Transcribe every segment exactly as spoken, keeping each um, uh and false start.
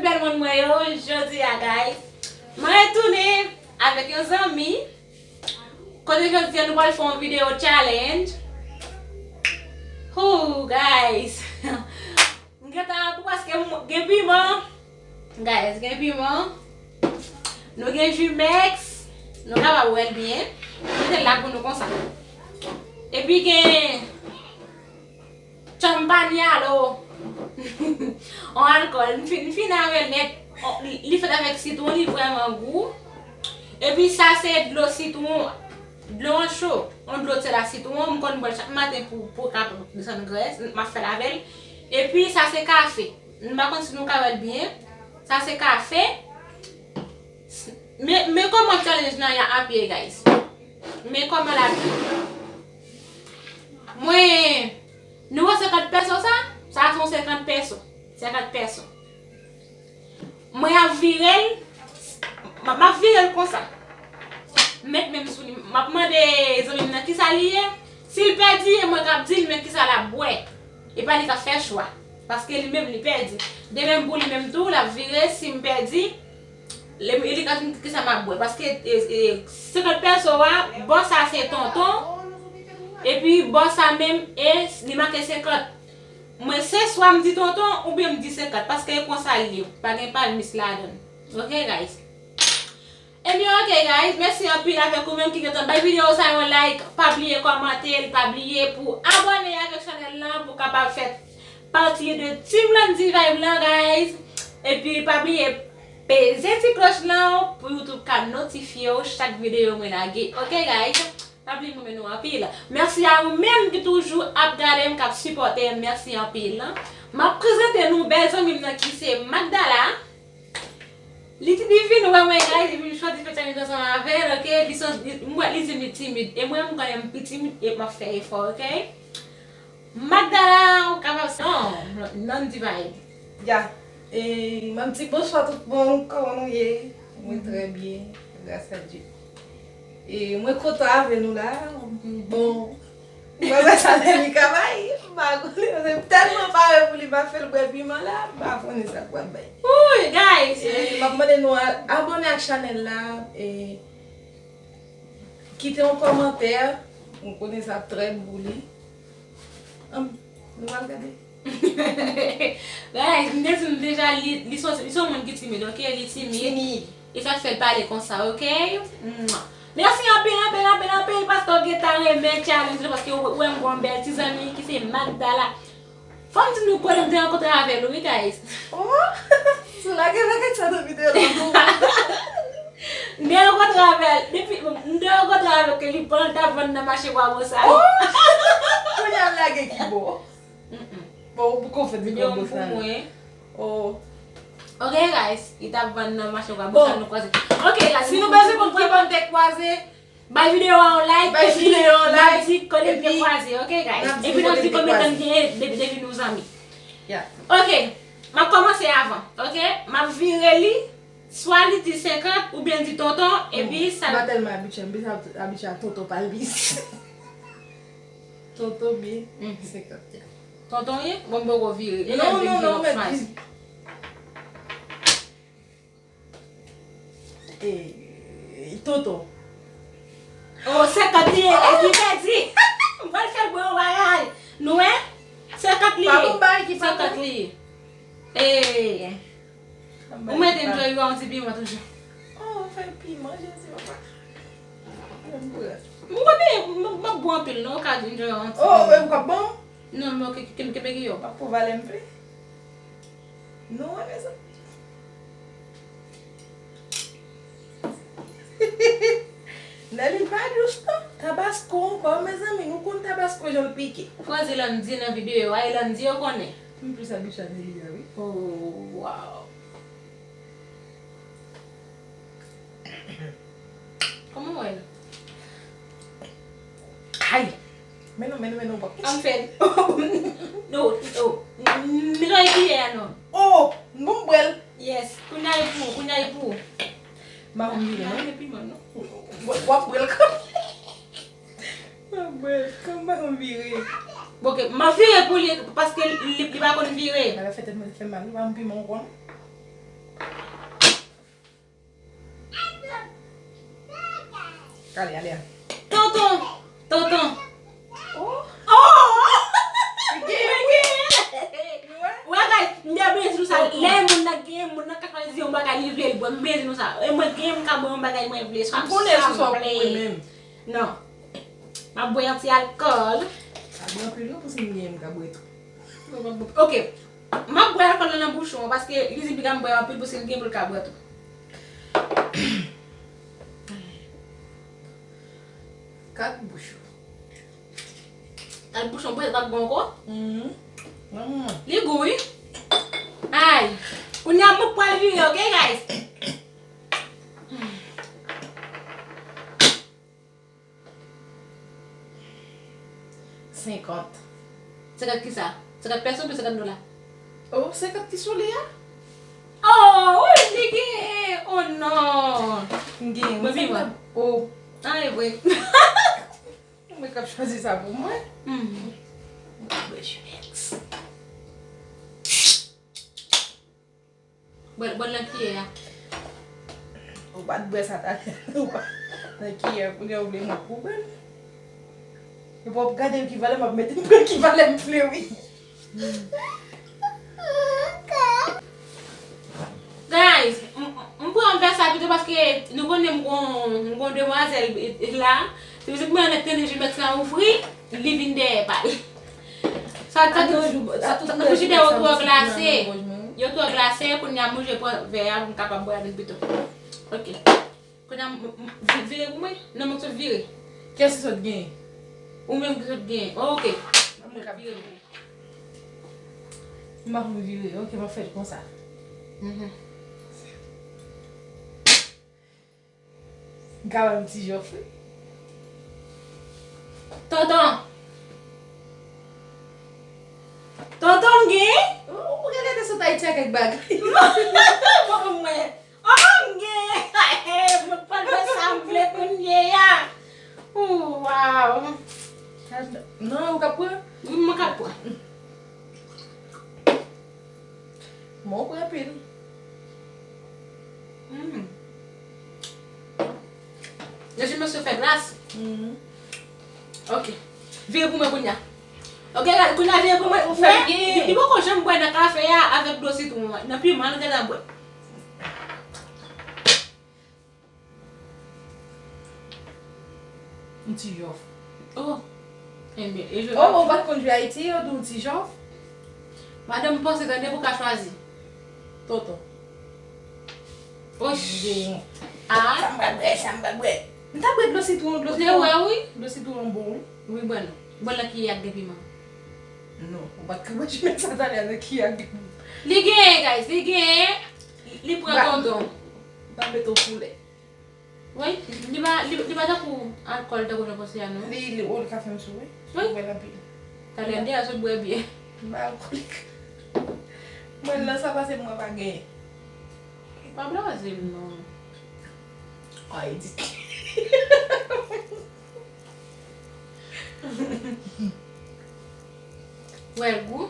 Fidèl moun mwen yo, jodi a, guys, mwen retounen avèk yon zanmi. Kote jodi a nou pral fè yon videyo challenge. Hoo, guys. M gentan pou paske m gen piman. Guys, gen piman. Nou gen Jumex. Nou kapab wè l byen. Mete l la pou nou konsa. Epi gen Champagnalo. On alkòl. M fin, m fin avè l nèt. On, li, li fèt avèk sitwon, li vrèman gou. Epi sa se dlo sitwon. Dlo an cho. On dlo tèl a sitwon. M konn bwè l chak maten pou, pou kapab desann grès. M ap fè l avè l. Epi sa se kafe. M pa konn si nou ka wè l byen. Sa se kafe. Men, men kòman challenge nan y ap ye, guys. Men kòman l ap ye. Mwen, nou wè senkant pèso sa? Sa se yon senkant pèso. Senkant pèso. Mwen ap vire l. M, m ap vire l konsa. M met men m sou li. M ap mande zanmi m nan kisa li ye. Si l pèdi, e mwen k ap di l men kisa l ap bwè. E pa li k ap fè chwa. Paske li menm li pèdi. De menm pou li menm tou, l ap vire, si m pèdi, li, li ka di m kisa m ap bwè. Paske, e, e, senkant pèso a, bò sa se tonton, epi bò sa menm, e, li make senkant. Mwen se swa m di tonton, oubyen m di senkant, paske e konsa l ye, pa gen palmis ladan l. Ok, guys? Ebyen, ok, guys, mèsi anpil avèk ou menm ki gentan bay videyo sa yon like. Pa bliye kòmante l, pa bliye pou abòne avèk chanèl lan pou kapab fè pati de Team Landy Vibe lan, guys. Epi pa bliye peze ti klòch lan pou YouTube ka notifye w chak videyo mwen lage. Ok, guys? Pa bliye m renmen nou anpil. Mèsi a ou menm ki toujou ap gade m, k ap sipòte m. Mèsi anpil. M ap prezante nou bèl zanmi m nan ki se Magdala. Li, li vin wè mwen, guys, li vin chwazi fè challenge ansanm avè l, ok? Li santi, li, m wè li di m li timid. E mwen, m konnen m pi timid e m ap fè efò, ok? Magdala, ou kapab, non, non, non, di vibe. Ya. E, m ap di bonswa tout moun, kòman nou ye? Mwen trè byen, gras a Dye. E mwen kontan avè nou la. Bon, mwen wè sa Dani ka bay, m pa konnen, se tèlman pare pou li pa fè l bwè piman la, m pa konnen sa k pral bay. Ooh, guys! E, m ap mande nou a-, abòne ak chanèl la, e, kite yon kòmantè, m konnen sa ap trè bon pou li. Ann, nou pral gade. Guys, m te di nou deja, li, li se, li se yon moun ki timid, ok? Li timid. Timid. E sa k fè l pale konsa, ok? Mwa. Mèsi anpil, anpil, anpil, anpil, paske w gentan renmen challenge la, paske w, w wè m gon bèl ti zanmi ki se Magdala. Fò m di nou kote m te rankontre avè l, wi, guys. Oh! Sou lage bagay sa nan videyo la pou mwen. M te rankontre avè l, depi, m te rankontre avè l ke li pandan l t ap vann nan mache Kwabosal. Oh! Kounye a m lage ki bò? Mm-mm. Bon, ou poko fè ti Videyo m pou mwen. Oh. Ok, guys, li t ap vann nan mache Kwabosal, nou kwaze. Ok, guys, si nou bezwen konn ki bò n te kwaze, bay videyo a yon like, bay videyo a yon like, n ap di kote n te kwaze, ok, guys? Epi n ap di konbyen tan n genyen depi, depi nou zanmi. Ya. Ok, m ap kòmanse avan, ok? M ap vire li, swa li di senkant oubyen di tonton, epi sa. M pa tèlman abitye, m plis abitye ak tonton palmis. Tonton byen, senkant. Tonton ye? Bon, m poko vire. Non, non, non, mèt di. E, tonton. Oh, senkant li ye, e li pèdi. M pral fè l bwè yon bagay. Nou wè? Senkant li ye. Pa bon bagay ki pa bon. Senkant li ye. E. Ou mete enjoy yo a yon ti piman toujou. Oh, fè piman, Jezi, papa. Mwen m pran. M konnen, m, m ap bwè anpil, non, ou ka enjoy yo a yon ti piman. Oh, e ou k ap ban? Non, non, ke, ke, ke, ke, yo. Pa pou valè m vle. Non, mezanmi. Nèli pa dous non. Tabasko ankò, mezanmi, nou konn tabasko jan l pike. Fò di Landy nan videyo a, e Landy yo konnen. M plis abitye a Nèli a, wi. Oh, wow. Kòman w wè l? Ay! Men non, men non, men non, w ap. An fè. Non, non. Netwaye kiyè a non. Oh! Bon, m bwè l. Yes. Kounye a e pou ou, kounye a e pou ou. M pa konn vire non. Manje piman non. W ap bwè l kanmenm. M ap bwè l kanmenm, m pa konn vire. Bon, ok, m ap vire pou li, paske li, li pa konn vire. Bagay fè tèt mwen fè mal, wi, pa m piman w konn. Ale, ale, ale. Tonton! Tonton! Oh! Oh! Ou wè, guys, m te bliye di nou sa. Lè moun nan genyen, moun nan ka chwazi yon bagay li vle, li bwè. M bliye di nou sa. E mwen genyen, m ka bwè yon bagay mwen vle. M konnen sou sa pou mwen menm. Non. M ap bwè yon ti alkòl. Sa bwè anpil non pou si m genyen, m ka bwè tou. Ok. M ap bwè alkòl lan nan bouchon an, paske li di piga m bwè anpil pou si l gen pou l ka bwè tou. Kat bouchon. Kat bouchon, pwèt pa bon ankò? Mhm. Li gou, wi. Ay. Kounye a, mwen pral vire, ok, guys? Senkant. Senkant kisa? Senkant pèso oubyen senkant dola? Oh, senkant ki sou li a? Oh, wi, li gen. Oh, non. M gen, mwen pi mwen. Oh. Ay, vre. Mwen k ap chwazi sa pou mwen. Mhm. Mwen ka bwè Jumex. Bwè, bwè l nan kiyè a. Ou pa t bwè sa talè. Ou pa nan kiyè, kounye a ou vle mwen pou bwè l. Epi w ap gade ekivalan, m ap mete m pran ekivalan m vle, wi. Guys, m, m, m pran vè sa pito paske nou konnen m gon, m gon demwazèl la. Se pou sa mwen annik tande Jumex lan ouvri, li vin dèyè pa l. Sa, sa, sa, sa, frijidè yo twò glase. Yo twò glase, kounye a m oblije pran vè a pou m kapab bwè avè l pito. Ok. Kounye a m, m, m, vi-, vire pou mwen? Non, mwen sot vire. Kiyès ki sot genyen? Ou menm ki sot genyen. Oh, ok. Mwen ka vire pou ou. M pa konn vire. Ok, m ap fè l konsa. Mhm. M ka ba m ti jòf, wi. Tonton! Tonton, m gen? Ou, ou gen lè te sot Ayiti ak kèk bagay. Bon, mwen. Oh, m gen! Mwen pral fè sa m vle kounye a. Oh, wow! Non, ou ka pran? Wi, mwen ka pran. Mwen pran pil. Hmm. Depi mesye fè glas. Mhm. Ok. Vire pou mwen kounye a. Ok, kounye a vire pou mwen. Ou fè byen. Li, li poko janm bwè nan kafe a avèk dlo sitwon an. Nan piman, l gentan bwè. Yon ti jòf. Oh. Enben, e jòf. Oh, ou pa t konn jwe Ayiti, yo di yon ti jòf? Madanm, m panse tande pou ka chwazi. Tonton. Oh. Ah. Sa m pral bwè, sa m pral bwè. M ta bwè dlo sitwon, dlo sitwon. Ou te wè, wi. Dlo sitwon an bon, wi. Wi, bwè l. Bwè l nan kiyè ak de piman. Non, ou pa t ka bwè Jumex sa talè nan kiyè ak de piman. Li genyen, guys, li genyen. Li pran tonton. M pral mete yon koulè. Wi, li pa, li, li pa tankou alkòl tankou jan panse a, non. Li, li, oh, li ka fè m sou, wi. Wi. Ou bwè l anpil. Talè m te a sot bwè byen. M pa alkòlik. Mwen, nan sa pase, mwen pa genyen. Pa blaze m, non. Ay, di. Wè l gou.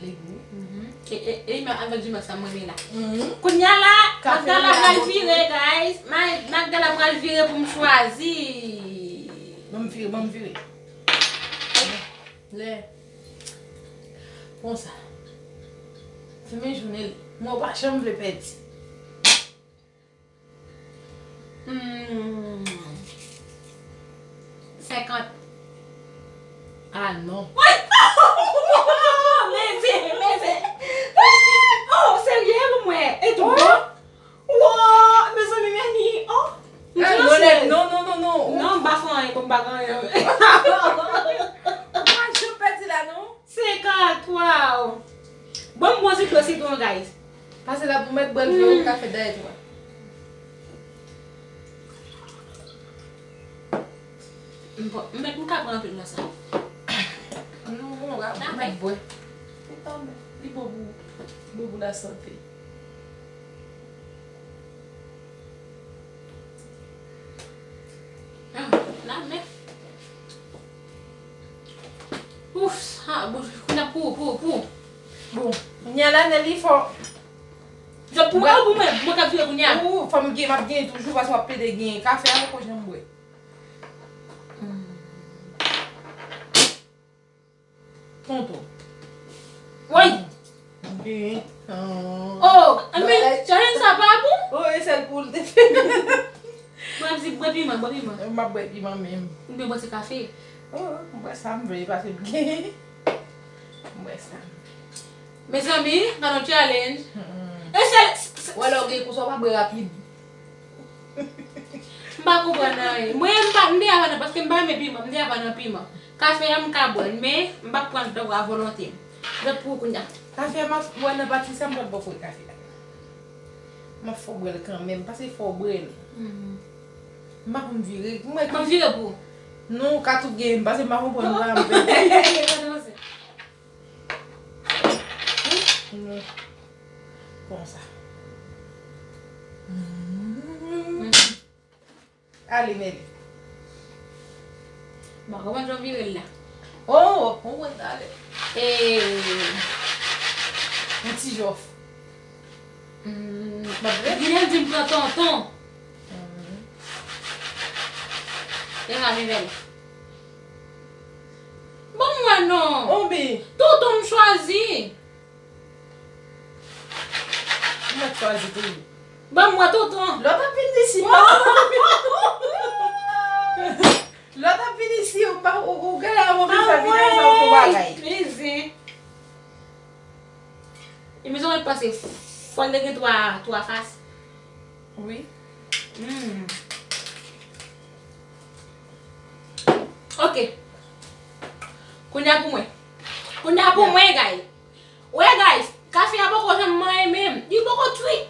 Li gou. Mhm. E, e, e, men avèk Jumex sa mwen la. Mhm. Kounye a la, Magdala pral vire, guys. Ma-, Magdala pral vire pou m chwazi. Ban m vire, ban m vire. Lè. Konsa. Fimen jounen li. Mwen pa janm vle pèdi. Hmm. Senkant. Ah, non. Woy! Mezanmi, mezanmi. Oh, serye pou mwen. E tou bon? Wo, mezanmi, men ni. Oh. Ah, non, non, non, non, non. Non, m pa fè anyen, bon, m pa gen anyen. Ou pa janm pèdi la, non? Senkant, wow! Ban m bon ti dlo sitwon, guys. Pase la pou mèt bwè l vre, ou ka fè dayèt ou a. M pran, m mèt, m ka pran anpil nan sa. Non, bon, la, ou mèt bwè. Li bon pou, bon pou lasante. Ah, la men. Ouf, sa bouch, kounye a pou, pou, pou. Bon, kounye a la, Nelly fò. Jòb Ou wè, ou pou mwen, mwen k ap vire kounye a. Ou, fò m gen, m ap genyen toujou, paske w ap plede genyen. Kafe a, mwen poko janm bwè. Tonton. Woy! Gen. Oh, anben, challenge sa pa bon? Oh, e sèl pou l te fè. Mwen ap di, bwè piman, bwè piman. M ap bwè piman menm. Oubyen bwè ti kafe. Oh, m bwè sa m vle, paske m gen. M bwè sa. Mezanmi, nan yon challenge. Mm-mm. E sèl, wè lè w gen konsa w pa bwè rapid. M pa konprann anyen. Mwen, m pa, m deja pa nan, paske m pa renmen piman, m deja pa nan piman. Kafe a, m ka bwè l, men m p ap pran l tankou a volonte m. Donk, pou kounye a. Kafe a, m ap bwè nan pati sa, m pral ba w fòy kafe a. M ap fè w bwè l kanmenm, paske fò w bwè l. Mhm. M pa konn vire. M wè. M ap vire pou ou. Non, ou ka tou gen, paske m pa konprann, m pa konprann. Non. Konsa. Ale, Nelly. Bon, kòman jan w vire l la? Oh, w ap konprann talè. E yon ti jòf. Hmm, m ap rete. Li di m pran tonton. Hmm. E rale vè l. Bon, mwen non. Obi. Tonton m chwazi. Mwen chwazi toujou. Ban mwen tonton. Lòt ap vin isi. Lòt ap vin isi, ou pa, ou, ou gade a, ou vin fè videyo sa, ou fè bagay. Mezi. E mezi, mwen panse fò l te gen twa, twa fas. Wi. Hmm. Ok. Kounye a pou mwen. Kounye a pou mwen, guys. Wè, guys, kafe a poko janm manyen menm. Li poko cuit.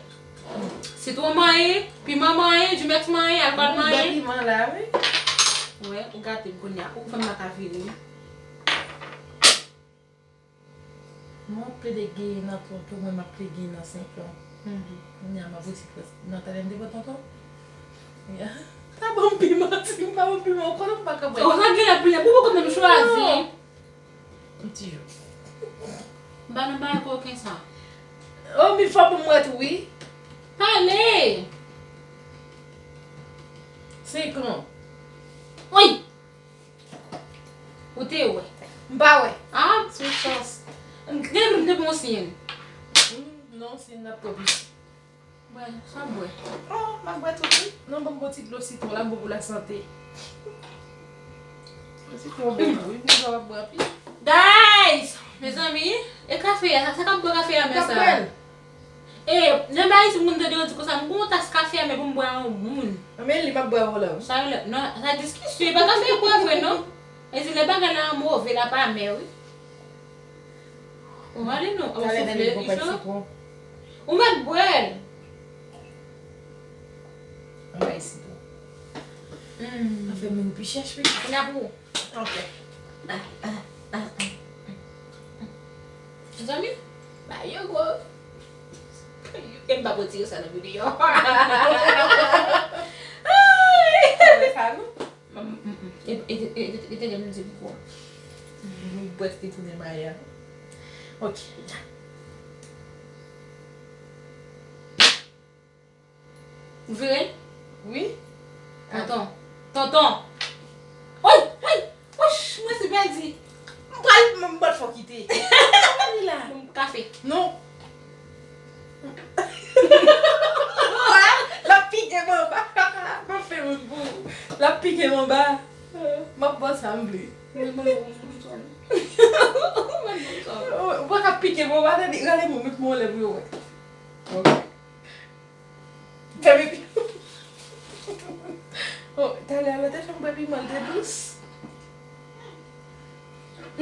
Sitwon manyen, piman manyen, dimex manyen, alkòl manyen. Ou bwè piman la, wi. Wè, ou gate m kounye a. Ou fè m pa ka vire, wi. Mwen plede gen nan tonton, mwen m ap plede gen nan senk lan. Mhm. Kounye a, m ap resi pran nan talè m te pran tonton. Ya. Sa ban m piman, si m pa ban m piman, ou konnen m pa ka bwè. Ou sa gen la pile, pou ou konn menm chwazi. Non. M ti jou. M pa nan bagay koken sa. Oh, mi fò pou mwen tou, wi. Pale! Senk lan. Wi! Ou te wè? M pa wè. Ah, sou chans. Gen moun te bon siyen. Hmm, non, siyen ap twò piti. Bwè, sa bwè. Oh, m ap bwè tout, wi. Non, ban m bon ti dlo sitwon la, bon pou lasante. Dlo sitwon bon, wi, moun sa w ap bwè anpil. Guys! Mezanmi, e kafe a, sa, sa k ap bwè kafe a, men sa. E, lè m bay ti moun tande yo di konsa, m gon tas kafe a, men pou m bwè a yon moun. Men li m ap bwè a yon la, wi. Sa yo lè, non, sa diskisyon, e pa kafe a bwè vre, non. E di lè bagay la move, l ap amè, wi. Ou ale non. Ou mèt bwè l. Anba isi tou. Hmm. Sa fè moun pi chèch, wi. Kounye a pou ou. Ok. Mezanmi, ba yo gwo. E m pa retire sa nan videyo. Ay! Sa non? Mm, mm, mm. E, e, e, e, e, tande m di pou ou. M bwè ti tounen mayi a. Ok. Vire? Wi. Tonton. Tonton. Oy, oy, oy, mwen se pèdi. M pral, m pral fò kite. Sa li la? Kafe. Non. L ap pike m anba. M ap fè moun pou ou. L ap pike m anba. M ap ba w sa m vle. Mwen, mwen, mwen, mwen, mwen. Ou pa ka pike m anba, tande, rale m, met m anlè pou yo wè. Ok. Fèmen pi. Oh, talè a, lè w te fè m bwè piman, l te dous.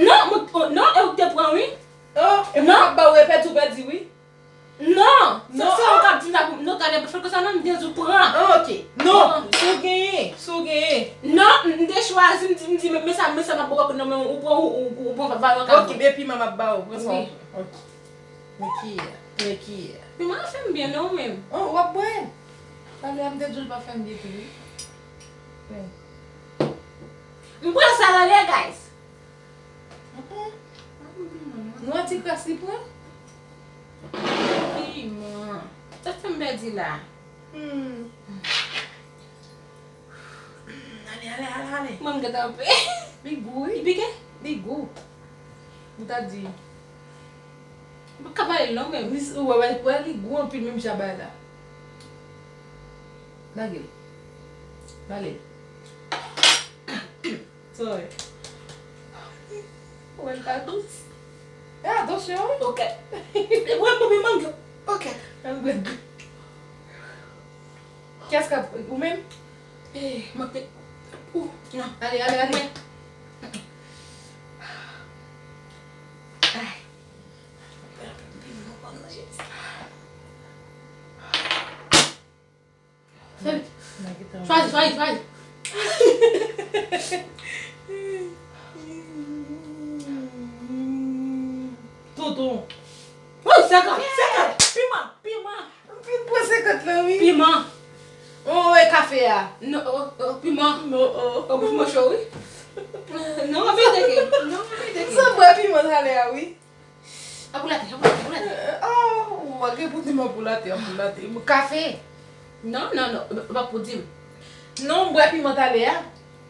Non, mwen, oh, non, e ou k te pran, wi. Oh, e mwen k ap ba w repèt, ou pèdi, wi. Non, se, non, se ou k ap di m sa pou, non, talè, fè konsa, non, m te di w pran. Ah, ok. Non, si w genyen, si w genyen. Non, m, m te chwazi, m di, m di, men, men sa, men sa m ap bwè, non, men ou pran, ou, ou, ou pran valè kado. Ok, men piman m ap ba w, pran sa w. Wi. Ok. Men kiyè? Men kiyè? Piman an fè m byen, non, ou menm? Oh, w ap bwè? Talè a m te di w l pa fè m byen tou, wi. Men. M pran sa talè, guys. Mm-mm. Nou an ti kras li pran? Piman. Sa Pèdi la. Hmm. Ale, ale, ale, ale. Mwen, m gentan pe. Li gou, wi. Li pike? Li gou. M ta di. M pa ka bale l non, menm. Li, ou wè, wè, wè, li gou anpil, menm jan bagay la. Lage l. Bale l. Sorry. Wè, l pa dous. Ah, attention, wi. Ok. E mwen, mwen, mwen, mwen. Ok. An grenn. Kiyès k ap, ou menm? Eh, mwen te, ou, non. Ale, ale, ale. Ay. Chwazi, chwazi, chwazi. Tonton. Wi, senkant, senkant. Piman, piman. M fin pran senkant lan, wi. Piman. Oh, e kafe a. Non, oh, oh, piman. Non, oh. Oh, bouch mwen cho, wi. Non, mwen teke. Non, mwen teke. Sa bwè piman talè a, wi. Apou latè, apou latè, apou latè. Ah, ou pa gen pou di m apou latè, apou latè. Kafe. Non, non, non, pa pou di m. Non, m bwè piman talè a.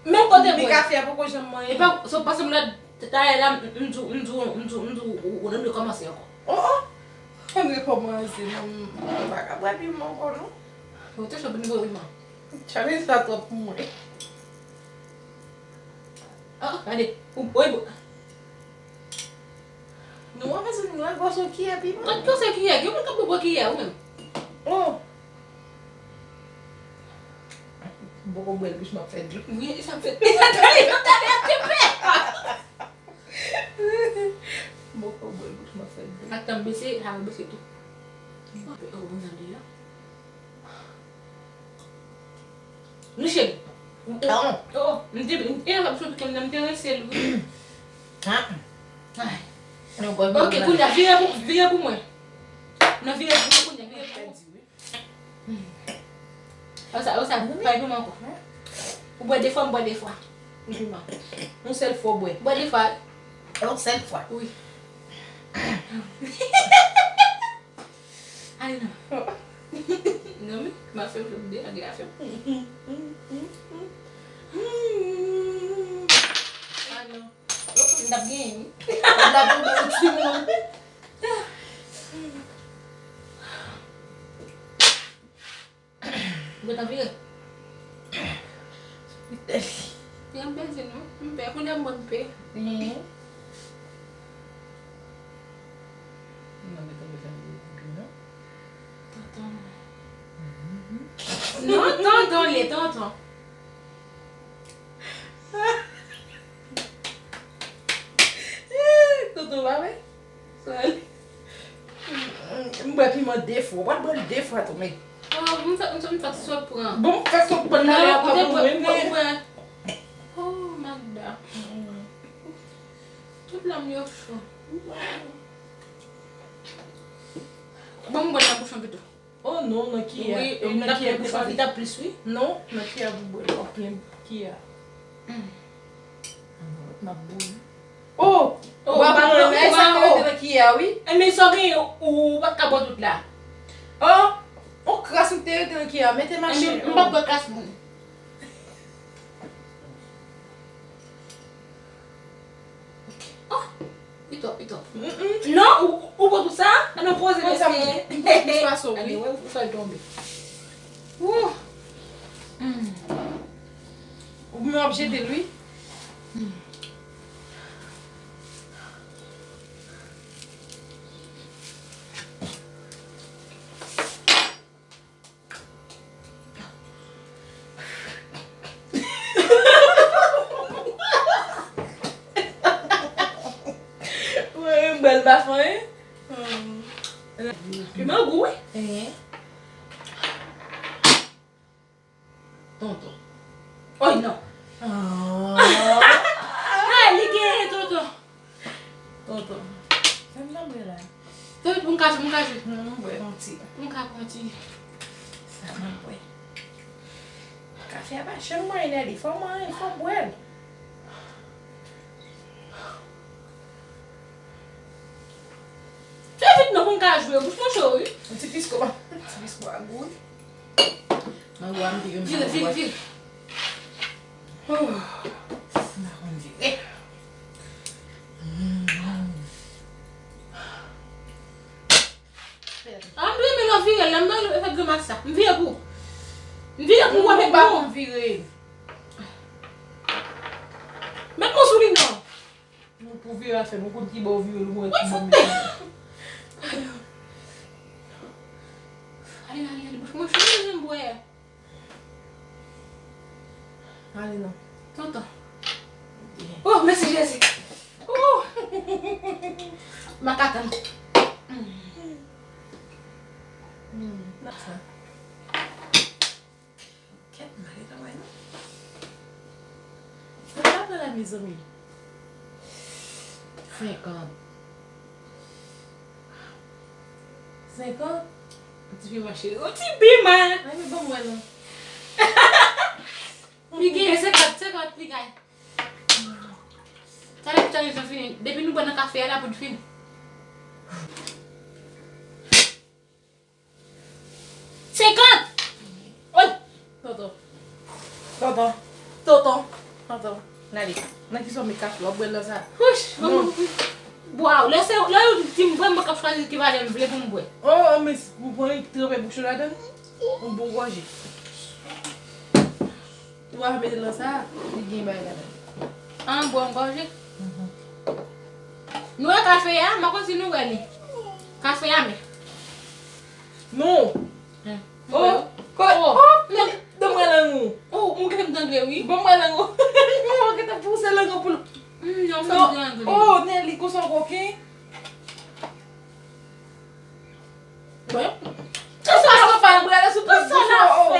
Menm kote mwen. Men kafe a poko janm manyen. E pa, se pa sanble talè la, m di w, m di w, m di w, m di w, ou, ou, ou rekòmanse ankò. Oh, oh. M rekòmanse, non, m pa ka bwè piman ankò, non. Ou te chòp nivo piman. Challenge la twòp pou mwen. Ah, gade. Ou, ou, Nou wè mezanmi, nou wè gwòsè kiyè piman. Kot gwòsè kiyè? Gen moun k ap bwè kiyè, ou menm? Oh. M poko bwè l, bouch m ap fè dlo. Wi, sa m fè. Tande, tande, tande, tande. M poko bwè l, bouch m ap fè dlo. Ak tan m bese, sa m bese tou. Oh, mwen gade a. Wi, cheri. Oh, m te, m te, m te rese l, wi. Ah. Ay. Ok, kounye a, vire pou, vire pou mwen. Non, vire pou mwen, kounye a, vire pou mwen. Ou sa, ou sa, pa piman ankò. Ou bwè de fwa, m bwè de fwa. Ou piman. Yon sèl fwa w bwè. Bwè de fwa. Yon sèl fwa. Wi. Ale non. Non, men, m ap fè m, m deja gen afè m. Ah, non. M t ap genyen, wi. M t ap vin pou ti moun. Ou gentan vire? Itali. Jan m peze non. M pè. Kounye a m konn pè. Mhm. Non, gentan bezwen vire pou nou. Tonton. Mhm. Non, tonton, li tonton. Tonton pa vre? M bwè piman de fwa. W ap bwè l de fwa tou, men. Oh, m fè, m fè, m fè sot pran. Bon, m fè sot pran talè a pa pou mwen, men. Oh, Magda. Tout lame yo cho. Bon, m bwè nan bouchon pito. Oh non, nan kiyè. Wi, nan kiyè bouchon pito plis, wi. Non, nan kiyè pou bwè l, w ap plen kiyè. M ap bouyi. Oh! Ou pa pran, e sa k te rete nan kiyè a, wi. E men sa w genyen, ou pa t ka bwè tout la. Oh! On kras m te rete nan kiyè a, mete machin. M p ap bwè kras moun. Oh! Li twòp, li twòp. Non, ou, ou pran tout sa? An nou poze mesye. M pran plis pase w, wi. Anyway, ou fè l tonbe. Wouh! Ou byen w ap jete l, wi. Mwen menm bèl bafon, hein? Piman gou, wi. Tonton. Oy, non. Ah. Ah, li genyen, tonton. Tonton. Fè m nan mwen la. Tonton, pou m ka, pou m ka jwe. Non, mwen bwè yon ti. Pou m ka pran ti. Sa mwen bwè. Kafe a pa janm manyen, li fò manyen, fò bwè l. Fè vit non pou m ka jwe, bouch mwen cho, wi. Yon ti pisko, pa. Ti biskwa gou wi. Mwen wè m te gen. Vire, vire, vire. Oh, m pa konn vire. Ah, m bliye men lè w vire l la, m pa fè grimas sa. M vire pou ou. M vire pou ou, wè, men pa pou m vire. Met mwen sou li non. Nou pou vire afè nou, konn ki bò w vire l, ou konn ki bò m vire l. Ale, ale, ale, bouch mwen chou, jan m bwè. Ale non. Tonton. Oh, mèsi Jezi. Oh. M pa ka tann. Mm. Kèt, m ale travay non. Sa ta pran la, mezanmi? Senkant. Senkant? Yon ti piman, cheri. Yon ti piman! Ay, men ban m wè non. Li gen senkant, senkant, li gen. Talè pou challenge lan fini. Depi nou bwè nan kafe a, la pou l fini. Senkant! Oy! Tonton. Tonton. Tonton. Tonton. N ale. Nan ki sa w met kafe? W ap bwè l nan sa? Wouch! Non. Waw, lè se, lè yo di m bwè, mwen k ap chwazi ki valè m vle pou m bwè. Oh, oh, men ou pran li, tranpe bouch ou ladan l. Yon bon gòje. Ou pa mete nan sa, li gen bagay ladan. An, bwè yon gòje. Mhm. Nou wè kafe a, m pa konn si nou wè li. Kafe a, men. Non. Hmm. Oh, ko-, oh, oh, men, ban m wè lang ou. Oh, m gentan dangle, wi. Ban m wè lang ou. Ou gentan pouse lang ou pou l. Hmm, non, m gentan dangle. Oh, Nelly, konsa w koken. Bon. Konsa w ap fè, bwè, lè sou tout bouch ou, oh.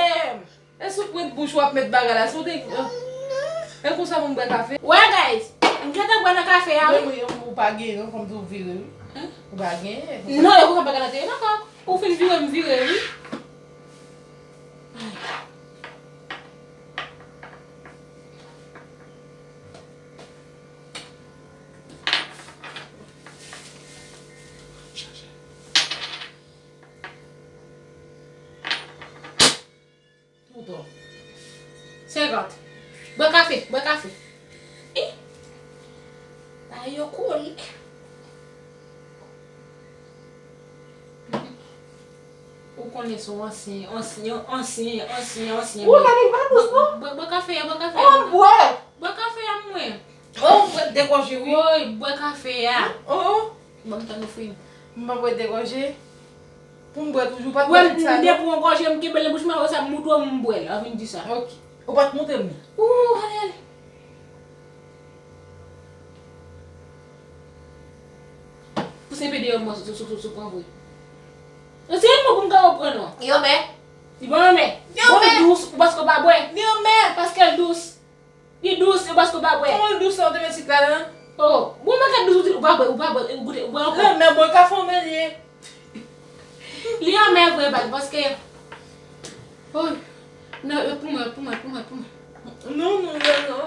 E sou pwent bouch w ap met bagay la, sou te. E konsa pou m bwè kafe? Wè, guys, m gentan bwè nan kafe a, wi. Wi, wi, ou pa genyen, non, kòm tou vire, wi. Hein? Ou pa genyen. Non, e konsa bagay la te ye, non, kòk. Ou fin vire, m vire, wi. Toutan. Senkant. Bwè kafe, bwè kafe. Eh! Bagay yo kole. Ou konnen se yon ansyen, ansyen, ansyen, ansyen, ansyen. Ou la, li pa dous, non? Bwè, bwè kafe a, bwè kafe a. Oh, bwè! Bwè kafe a, mwen. Oh, bwè degòje, wi. Woy, bwè kafe a. Oh, oh. Ban m tann ou fri m. M pa bwè degòje. Pou m bwè toujou, pa t bwè tout sa, non. Depi w gòje m kenbe l nan bouch mwen, apre sa, m montre w m bwè l, a vin di sa. Ok. Ou pa t montre m li. Ooh, ale, ale. Pouse enpe deyò mwen sou, sou, sou, sou pran vre. Non, se yon mo pou m ka reprann non. Li anmè. Li pa anmè. Li anmè. Bon, dous, ou paske w pa bwè. Li anmè. Paske l dous. Li dous, se paske w pa bwè. Kòman l dous la, ou te met sik ladan? Oh, bon, mwen ka dous, ou pa bwè, ou pa bwè, ou goute, ou bwè ankò. Lanmè, bon, ka fè w mèlye. Li anmè vre, baz, paske, oh, non, e pou mwen, e pou mwen, e pou mwen, e pou mwen. Non, non, non, non.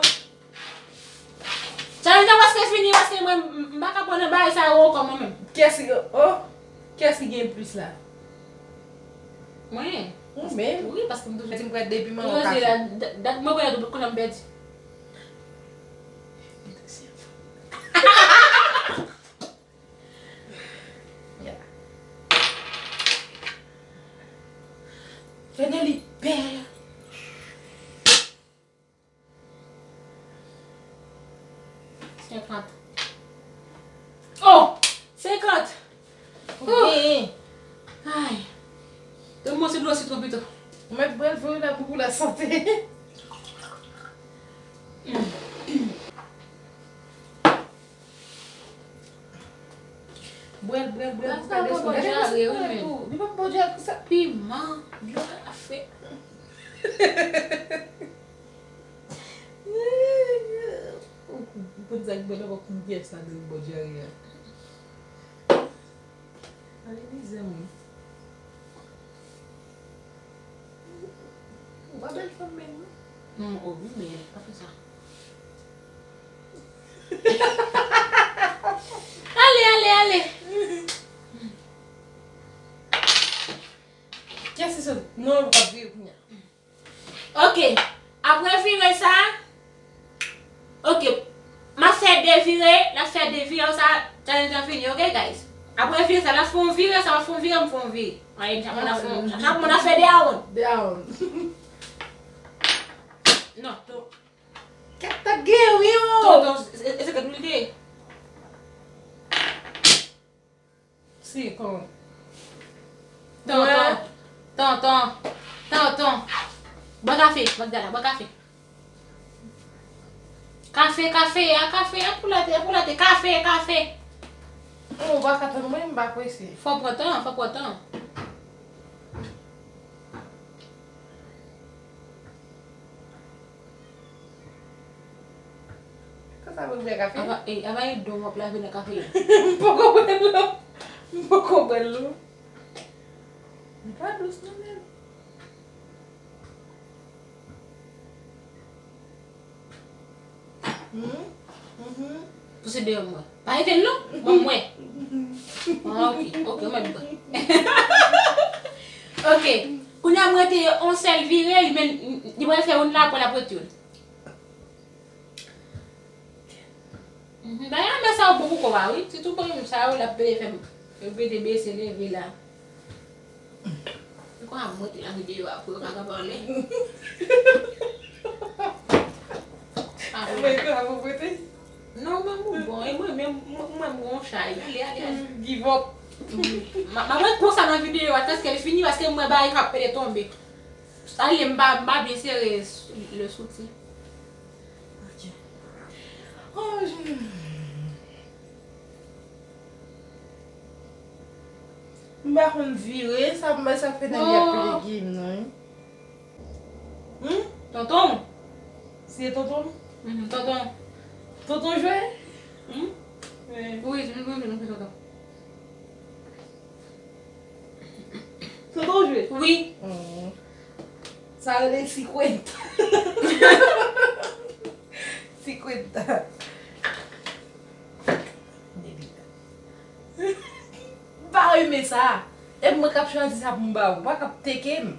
Challenge la prèske fini, paske mwen, m, m pa ka pran nan bagay sa yo ankò, mwen menm. Kiyès ki, oh, kiyès ki gen plis la? Mwen. Ou menm? Wi, paske m toujou pèdi, m kwè depi manman w kase. Dat, dat mwen kwè tout kote m pèdi. Ya. Fè nan li bèl. Senkant. Oh! Senkant! Ou genyen. Ay. Donn mwen ti dlo sitwon pito. Ou mèt bwè l vre la pou, pou la sante. Bwè l, bwè l, bwè l pou pa desann. Gade sou mwen tou. Li pa bò dyare, sa. Piman, dlo kafe. Ou konn sa k bèl ankò, konn kiyès la dwe bò dyare a. Ale mizè mwen. Ou pa bèl fanm menm non. Non, o wi, men pa fè sa. Ale, ale, ale. Videyo sa, challenge lan fini, ok, guys? Apre fini sa, n ap fè yon vire, sa w ap fè yon vire, m fè yon vire. Ay, chak moun ap fè, chak moun ap fè de a wonn. De a wonn. Non, to. Kèt tèt gen, wi, o. Ton, ton, e, e, se kèt ou li te ye? Si, kon. Ton, ton. Ton, ton. Ton, ton. Bwè kafe, Magdala, bwè kafe. Kafe, kafe, a kafe, a pou late, a pou late, kafe, kafe. Ou pa ka tann mwen, m pa prese. Fò pran tan, fò pran tan. Konsa pou bwè kafe? Ava, e, ava e don w ap lave nan kafe a. M poko bwè l non. M poko bwè l non. Li pa dous non, menm. Hmm? Mhm. Pouse deyò m wè. Pa rete l non. Bon, m wè. Ah, ok, ok, mwen bwè. Ok. Kounye a m rete yon sèl vire, li men, li pral fè youn la, apre l ap rete youn. Mhm. Dayè, anmè sa yo bon pou kò a, wi. Sitou bon, sa yo, l ap pede fè m, pede bese, leve la. Ou konn ap monte nan videyo a pou yo ka pale. Ah, mwen, mwen, mwen, mwen, mwen, non, men mwen bon, e mwen, men mwen, mwen, mwen, chay. Ale, ale, ale. Give up. M a, m a wè konsa nan videyo a, tanske l fini, paske mwen bagay k ap pede tonbe. Ale, m pa, m pa byen sere s-, le souti. Ok. Oh, je- M pa konn vire, sa, sa fè nèg y ap pede gim nan, wi. Hmm? Tonton? Se tonton? Mhm, tonton. Tonton jwe? Hmm? Wi. Wi, wi, wi, wi, tonton. Tonton jwe? Wi. Hmm. Sa rele sikwenta. Sikwenta. Debi. M pa renmen sa. E mwen k ap chwazi sa pou m ba ou. Pa k ap teke m.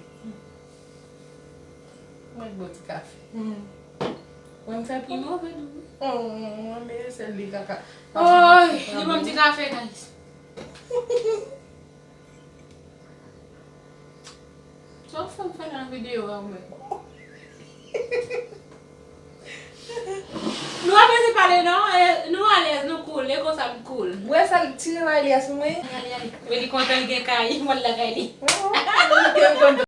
Mwen bwè ti kafe. Hmm. Mwen m fè pou. Li move tou wi. Oh, mwen men sèl li kaka. Oy, li ban m ti kafe, guys. Sa w fè m fè nan videyo a, mwen? Nou pa bezwen pale non, e, nou alèz, nou cool, e konsa m cool. Ou wè sa l tire nan Elias pou mwen? Ale, ale. Men li kontan l gen kay, mwen lakay li. Oh, oh, oh, li gen kontan.